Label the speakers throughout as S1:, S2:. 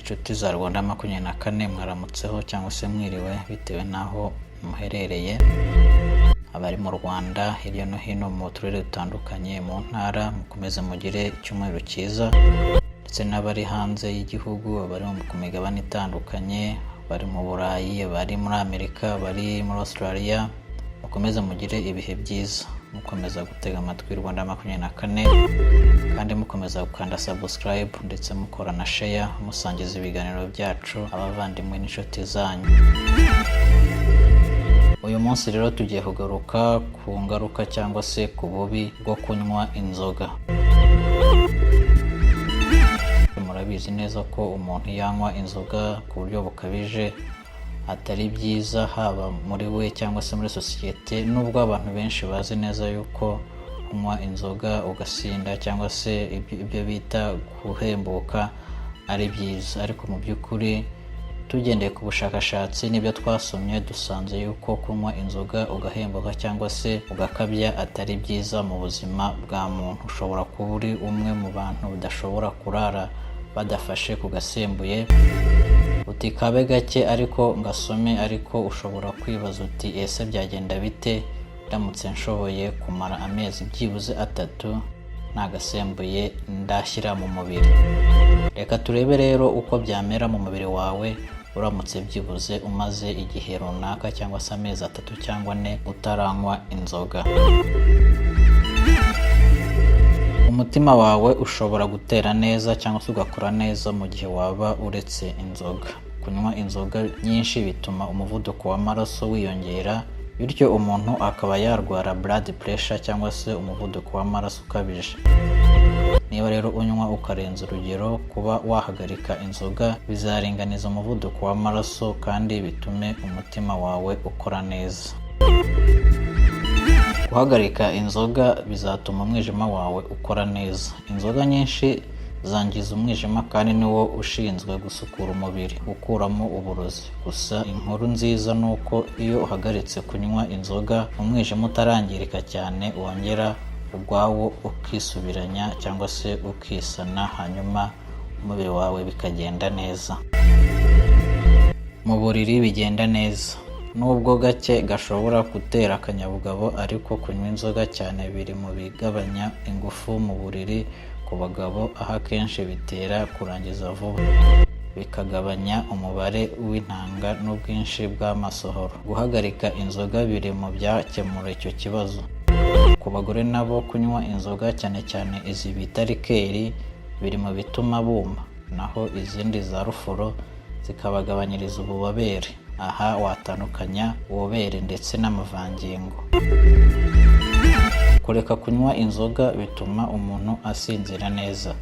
S1: Inshuti za Rwanda 24, mwaramutseho cyangwa se mwiriwe bitewe n'aho muherereye. Abari mu Rwanda hirya no hino mu turere dutandukanye, mu ntara, mukomeze mugire icyumweru cyiza, ndetse n'abari hanze y'igihugu, abari ku migabane itandukanye, bari mu Burayi, bari muri Amerika, bari muri Australia, mukomeze mugire ibihe byiza, mukomeza gutega amatwi Rwanda 24 kandi mukomeza gukanda subscribe ndetse mukora na share, musangiza ibiganiro byacu abavandimwe n'inshuti zanyu. Uyu munsi rero tugiye kugaruka ku ngaruka cyangwa se ku bubi bwo kunywa inzoga. Murabizi neza ko umuntu yanywa inzoga ku buryo bukabije atari byiza, haba muri we cyangwa se muri sosiyete, nubwo abantu benshi bazi neza yuko kunywa inzoga ugasinda cyangwa se ibyo bita guhembuka ari byiza. Ariko mu by'ukuri, tugendeye ku bushakashatsi n'ibyo twasomye, dusanze yuko kunywa inzoga ugahembuka cyangwa se ugakabya atari byiza mu buzima bwa muntu. Ushobora kuba uri umwe mu bantu badashobora kurara badafashe ku gasembuye, uti kabe gake ariko ngasome. Ariko ushobora kwibaza uti: "Ese byagenda bite ndamutse nshoboye kumara amezi byibuze 3 nta gasembuye ndashyira mu mubiri?" Reka turebe rero uko byamera mu mubiri wawe uramutse byibuze umaze igihe runaka cyangwa se amezi 3 cyangwa 4 utaranywa inzoga. Umutima wawe ushobora gutera neza cyangwa se ugakora neza mu gihe waba uretse inzoga. Kunywa inzoga nyinshi bituma umuvuduko w'amaraso wiyongera, bityo umuntu akaba yarwara blood pressure cyangwa se umuvuduko w'amaraso ukabije. Niba rero unywa ukarenza urugero, kuba wahagarika inzoga bizaringaniza umuvuduko w'amaraso kandi bitume umutima wawe ukora neza. Guhagarika inzoga bizatuma umwijima wawe ukora neza. Inzoga nyinshi zangiza umwijima kandi niwo ushinzwe gusukura umubiri, gukuramo uburozi. Gusa inkuru nziza ni uko iyo uhagaritse kunywa inzoga, umwijima utarangirika cyane wongera ubwawo ukisubiranya cyangwa se ukisana, hanyuma umubiri wawe bikagenda neza. Mu buriri bigenda neza. Nubwo gake gashobora gutera akanyabugabo, ariko kunywa inzoga cyane biri mu bigabanya ingufu mu buriri ku bagabo, aho akenshi bitera kurangiza vuba, bikagabanya umubare w'intanga n'ubwinshi bw'amasohoro. Guhagarika inzoga biri mu byakemura icyo kibazo. Ku bagore nabo, kunywa inzoga cyane cyane izi bita liqueur biri mu bituma buma, naho izindi za rufuro zikabagabanyiriza ububobere. Aha watandukanya ububobere ndetse n'amavangingo. Kureka kunywa inzoga bituma umuntu asinzira neza.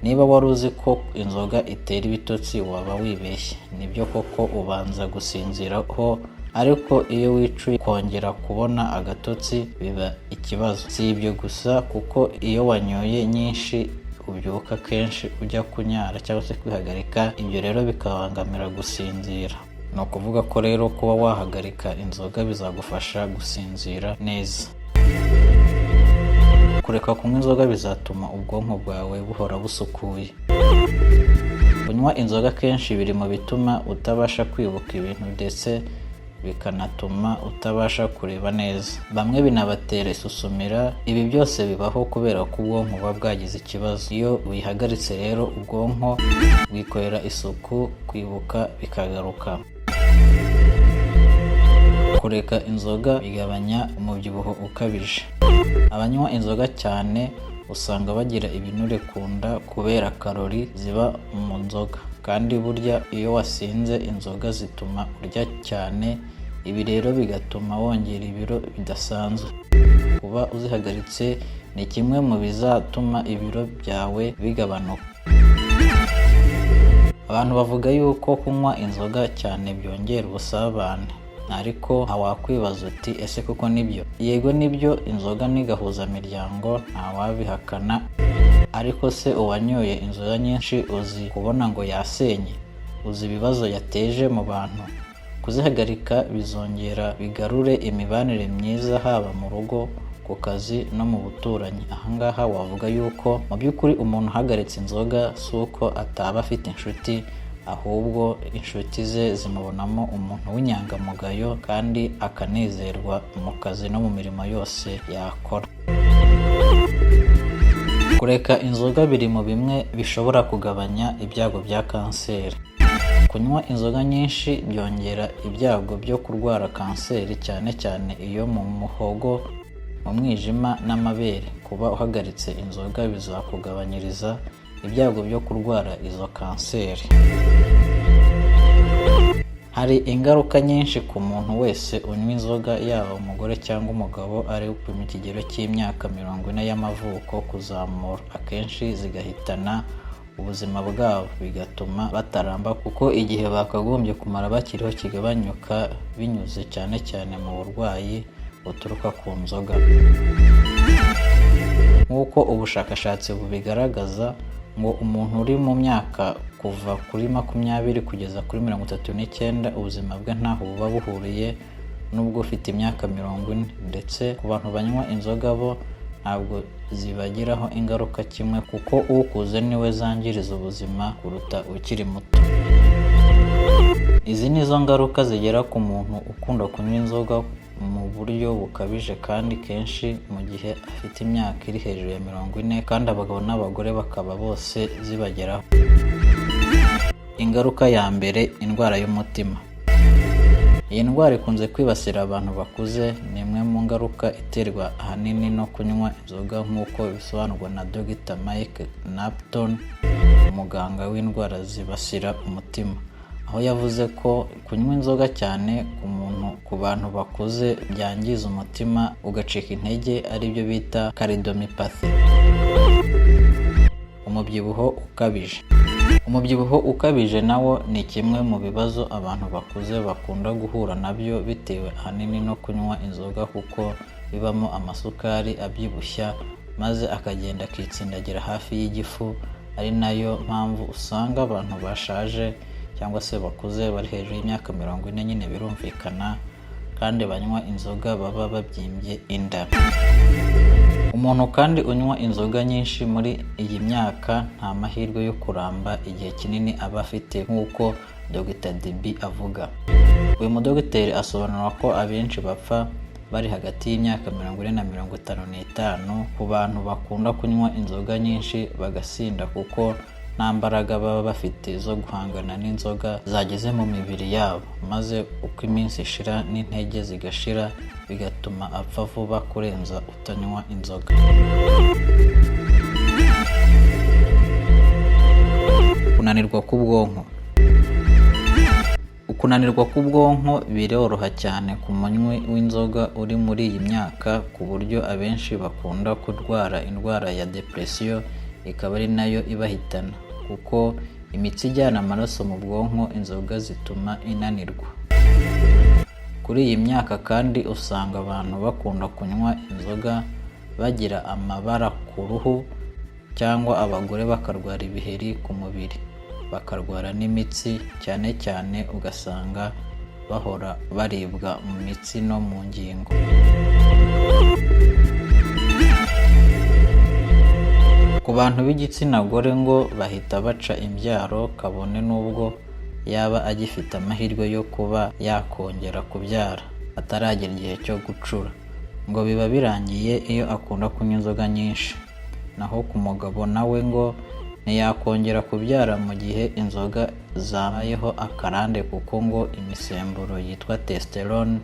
S1: Niba wari uzi ko inzoga itera ibitotsi, waba wibeshye. Nibyo koko ubanza gusinziraho, ariko iyo wicuye kongera kubona agatotsi biba ikibazo. Si ibyo gusa, kuko iyo wanyoye nyinshi ubyuka kenshi ujya kunyara cyangwa se kwihagarika, ibyo rero bikabangamira gusinzira. Ni ukuvuga ko rero kuba wahagarika inzoga bizagufasha gusinzira neza. Kureka kunywa inzoga bizatuma ubwonko bwawe buhora busukuye. Kunywa inzoga kenshi biri mu bituma utabasha kwibuka ibintu ndetse bikanatuma utabasha kureba neza. Bamwe binabatera isusumira. Ibi byose bibaho kubera ko ubwonko buba bwagize ikibazo. Iyo uyihagaritse rero, ubwonko bwikorera isuku, kwibuka bikagaruka. Kureka inzoga bigabanya umubyibuho ukabije. Abanywa inzoga cyane usanga bagira ibinure ku nda kubera karori ziba mu nzoga, kandi burya iyo wasinze inzoga zituma urya cyane, ibi rero bigatuma wongera ibiro bidasanzwe. Kuba uzihagaritse ni kimwe mu bizatuma ibiro byawe bigabanuka. Abantu bavuga yuko kunywa inzoga cyane byongera ubusabane, ariko wakwibaza uti: "Ese koko nibyo?" Yego nibyo, inzoga ni gahuzamiryango, ntawabihakana. Ariko se uwanyoye inzoga nyinshi uzi kubona ngo yasenye? Uzi ibibazo yateje mu bantu? Kuzihagarika bizongera bigarure imibanire myiza, haba mu rugo, ku kazi no mu buturanyi. Ahangaha wavuga yuko mu by'ukuri umuntu uhagaritse inzoga si uko ataba afite inshuti, Ahubwo inshuti ze zimubonamo umuntu w'inyangamugayo kandi akanizerwa mu kazi no mu mirimo yose yakora. Kureka inzoga biri mu bimwe bishobora kugabanya ibyago bya kanseri. Kunywa inzoga nyinshi byongera ibyago byo kurwara kanseri, cyane cyane iyo mu muhogo, mu mwijima n'amabere. Kuba uhagaritse inzoga bizakugabanyiriza ibyago byo kurwara izo kanseri. Hari ingaruka nyinshi ku muntu wese unywa inzoga, yaba umugore cyangwa umugabo, ari mu kigero cy'imyaka 40 y'amavuko kuzamura, akenshi zigahitana ubuzima bwabo, bigatuma bataramba kuko igihe bakagombye kumara bakiriho kigabanyuka binyuze cyane cyane mu burwayi buturuka ku nzoga. Nk'uko ubushakashatsi bubigaragaza, ngo umuntu uri mu myaka kuva kuri 20 kugeza kuri 39, ubuzima bwe ntaho buba buhuriye n'ubwo ufite imyaka 40. Ndetse ku bantu banywa inzoga bo ntabwo zibagiraho ingaruka kimwe, kuko ukuze niwe zangiriza ubuzima kuruta ukiri muto. Izi ni zo ngaruka zigera ku muntu ukunda kunywa inzoga mu buryo bukabije kandi kenshi mu gihe afite imyaka iri hejuru ya 40, kandi abagabo n'abagore bakaba bose zibageraho. Ingaruka ya mbere: indwara y'umutima. Iyi ndwara ikunze kwibasira abantu bakuze, ni imwe mu ngaruka iterwa ahanini no kunywa inzoga, nk'uko bisobanurwa na Dr Mike Knapton, umuganga w'indwara zibasira umutima, aho yavuze ko kunywa inzoga cyane ku muntu ku bantu bakuze byangiza umutima ugacika intege, aribyo bita cardiomyopathy. Umubyibuho ukabije. Umubyibuho ukabije nawo ni kimwe mu bibazo abantu bakuze bakunda guhura nabyo, bitewe ahanini no kunywa inzoga, kuko bibamo amasukari abyibushya maze akagenda akitsindagira hafi y'igifu, ari nayo mpamvu usanga abantu bashaje cyangwa se bakuze bari hejuru y'imyaka 40 nyine birumvikana, kandi banywa inzoga, baba babyimbye inda. Umuntu kandi unywa inzoga nyinshi muri iyi myaka nta mahirwe yo kuramba igihe kinini aba afite, nk'uko Dr Debi avuga. Uyu mudogiteri asobanura ko abenshi bapfa bari hagati y'imyaka 40 na 55 ku bantu bakunda kunywa inzoga nyinshi bagasinda, kuko nta mbaraga baba bafite zo guhangana n'inzoga zageze mu mibiri yabo, maze uko iminsi ishira n'intege zigashira, bigatuma apfa vuba kurenza utanywa inzoga. Kunanirwa k'ubwonko. Ukunanirwa k'ubwonko biroroha cyane ku munywi w'inzoga uri muri iyi myaka, ku buryo abenshi bakunda kurwara indwara ya depression, ikaba ari nayo ibahitana, kuko imitsi ijyana amaraso mu bwonko inzoga zituma inanirwa. Kuri iyi myaka kandi usanga abantu bakunda kunywa inzoga bagira amabara ku ruhu, cyangwa abagore bakarwara ibiheri ku mubiri, bakarwara n'imitsi cyane cyane, ugasanga bahora baribwa mu mitsi no mu ngingo. Ku bantu b'igitsina gore ngo bahita baca imbyaro, kabone n'ubwo yaba agifite amahirwe yo kuba yakongera kubyara ataragera igihe cyo gucura, ngo biba birangiye iyo akunda kunywa inzoga nyinshi. Naho ku mugabo nawe ngo ntiyakongera kubyara mu gihe inzoga zabayeho akarande, kuko ngo imisemburo yitwa testosterone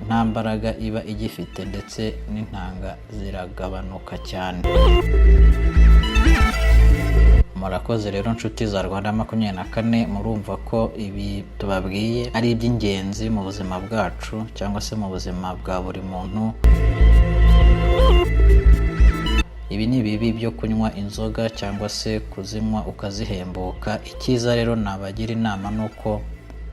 S1: nta mbaraga iba igifite, ndetse n'intanga ziragabanuka cyane. Murakoze rero nshuti za Rwanda 24, murumva ko ibi tubabwiye ari iby'ingenzi mu buzima bwacu cyangwa se mu buzima bwa buri muntu. Ibi ni ibibi byo kunywa inzoga cyangwa se kuzinywa ukazihembuka. Icyiza rero nabagira inama ni uko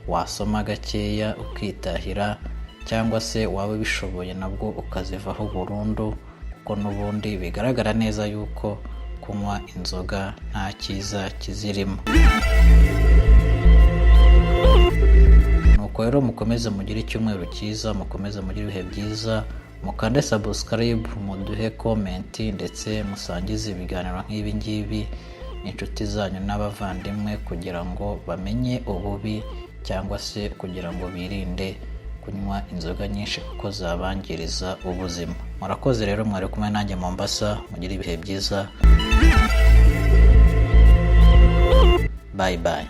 S1: wasoma gakeya ukitahira, cyangwa se waba ubishoboye nabwo ukazivaho burundu, kuko n'ubundi bigaragara neza yuko kunywa inzoga nta cyiza kizirimo. Nuko rero mukomeze mugire icyumweru cyiza, mukomeze mugire ibihe byiza, mukande subscribe, muduhe comment, ndetse musangize ibiganiro nk'ibi ngibi. inshuti zanyu n'abavandimwe kugira ngo bamenye ububi cyangwa se kugira ngo birinde kunywa inzoga nyinshi kuko zabangiriza ubuzima. Murakoze rero, mwari kumwe nanjye Mombasa, mugire ibihe byiza. Bye bye.